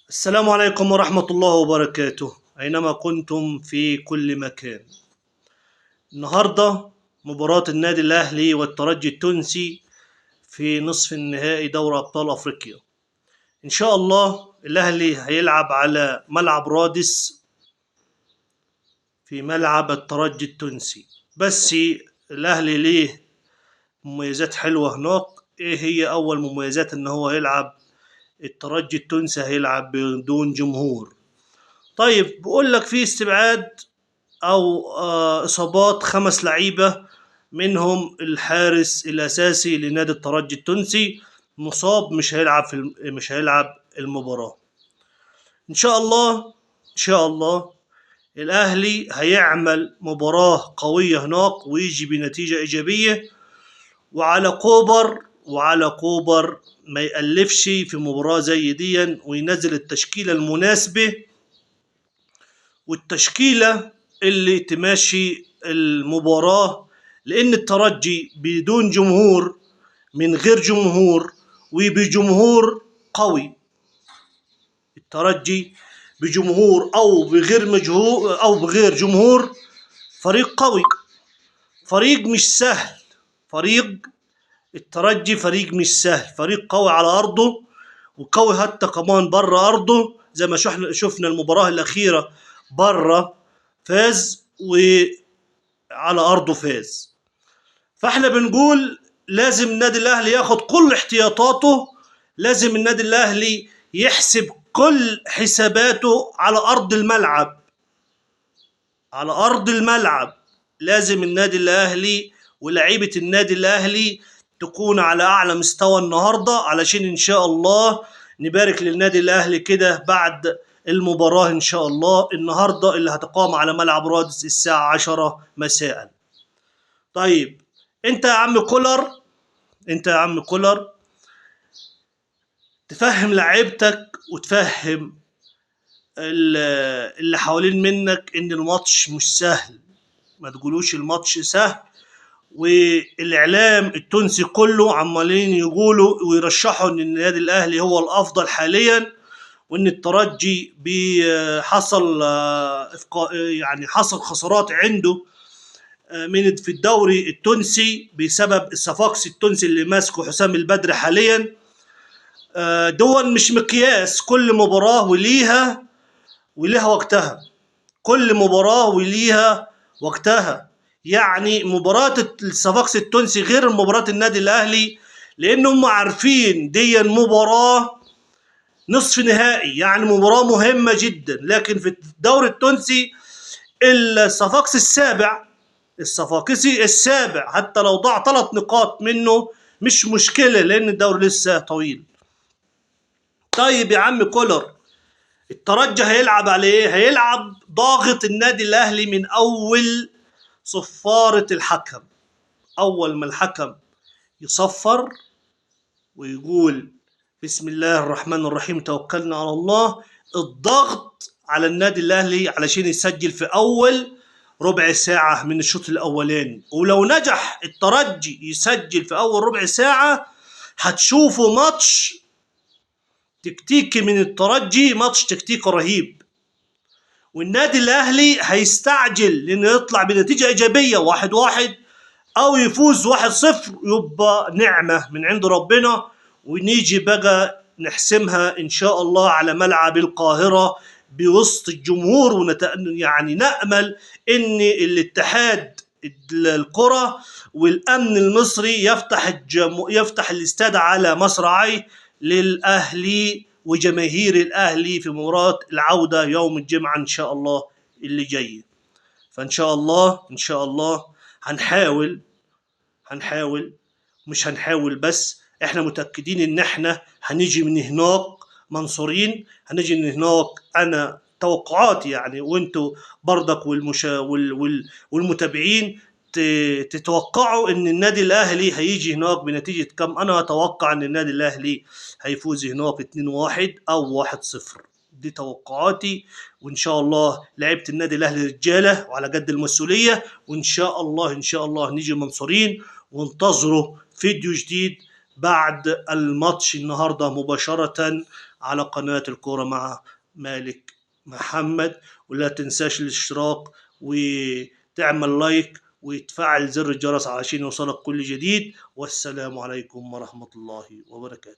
السلام عليكم ورحمة الله وبركاته، أينما كنتم في كل مكان. النهاردة مباراة النادي الأهلي والترجي التونسي في نصف النهائي دوري أبطال أفريقيا. إن شاء الله الأهلي هيلعب على ملعب رادس في ملعب الترجي التونسي، بس الأهلي ليه مميزات حلوة هناك. إيه هي أول مميزات؟ إن هو يلعب الترجي التونسي هيلعب بدون جمهور. طيب بقول لك في استبعاد او اصابات 5 لعيبة، منهم الحارس الاساسي لنادي الترجي التونسي مصاب، مش هيلعب المباراة. ان شاء الله ان شاء الله الاهلي هيعمل مباراة قوية هناك ويجي بنتيجة ايجابية، وعلى كوبر ما يألفش في مباراة زي دي، وينزل التشكيلة المناسبة والتشكيلة اللي تماشي المباراة، لأن الترجي بدون جمهور، من غير جمهور وبجمهور قوي. الترجي بجمهور أو بغير مجهور أو بغير جمهور فريق قوي، فريق مش سهل، فريق الترجي فريق مش سهل، فريق قوي على أرضه وقوي حتى كمان بره أرضه، زي ما شفنا المباراة الأخيرة بره فاز وعلى أرضه فاز. فاحنا بنقول لازم النادي الأهلي ياخد كل احتياطاته، لازم النادي الأهلي يحسب كل حساباته على أرض الملعب، على أرض الملعب لازم النادي الأهلي ولاعيبة النادي الأهلي تكون على أعلى مستوى النهاردة، علشان إن شاء الله نبارك للنادي الأهلي كده بعد المباراة إن شاء الله النهاردة اللي هتقام على ملعب رادس الساعة 10 مساء. طيب أنت يا عم كولر، أنت يا عم كولر تفهم لعيبتك وتفهم اللي حوالين منك إن الماتش مش سهل، ما تقولوش الماتش سهل. والإعلام التونسي كله عمالين يقولوا ويرشحوا إن النادي الأهلي هو الأفضل حاليا، وإن الترجي حصل يعني حصل خسارات عنده من في الدوري التونسي بسبب الصفاقسي التونسي اللي ماسكه حسام البدر حاليا. دول مش مقياس، كل مباراة وليها وقتها، كل مباراة وليها وقتها. يعني مباراة الصفاقسي التونسي غير مباراة النادي الأهلي، لأن هم عارفين دي مباراة نصف نهائي، يعني مباراة مهمة جدا. لكن في الدوري التونسي الصفاقسي السابع، حتى لو ضاع 3 نقاط منه مش مشكلة، لأن الدوري لسه طويل. طيب يا عم كولر، الترجي هيلعب على ايه؟ هيلعب ضاغط النادي الأهلي من أول صفارة الحكم. أول ما الحكم يصفر ويقول بسم الله الرحمن الرحيم توكلنا على الله، الضغط على النادي الأهلي علشان يسجل في أول ربع ساعة من الشوط الأولاني. ولو نجح الترجي يسجل في أول ربع ساعة هتشوفوا ماتش تكتيكي من الترجي، ماتش تكتيكي رهيب. والنادي الأهلي هيستعجل لأنه يطلع بنتيجة إيجابية 1-1 أو يفوز 1-0، يبقى نعمة من عند ربنا، ونيجي بقى نحسمها إن شاء الله على ملعب القاهرة بوسط الجمهور. يعني نأمل إن الاتحاد الكرة والأمن المصري يفتح الاستاد على مصراعيه للأهلي وجماهير الأهلي في مباراة العودة يوم الجمعة إن شاء الله اللي جاي. فإن شاء الله إن شاء الله هنحاول، مش هنحاول بس، إحنا متأكدين إن إحنا هنيجي من هناك منصورين، هنيجي من هناك. أنا توقعاتي يعني، وإنتوا برضك والمتابعين تتوقعوا إن النادي الأهلي هيجي هناك بنتيجة كم؟ أنا أتوقع إن النادي الأهلي هيفوز هناك 2-1 أو 1-0، دي توقعاتي. وإن شاء الله لعيبة النادي الأهلي رجالة وعلى قد المسؤولية، وإن شاء الله إن شاء الله نيجي منصورين. وانتظروا فيديو جديد بعد الماتش النهاردة مباشرة على قناة الكورة مع مالك محمد. ولا تنساش الاشتراك وتعمل لايك وتفعل زر الجرس علشان يوصلك كل جديد. والسلام عليكم ورحمة الله وبركاته.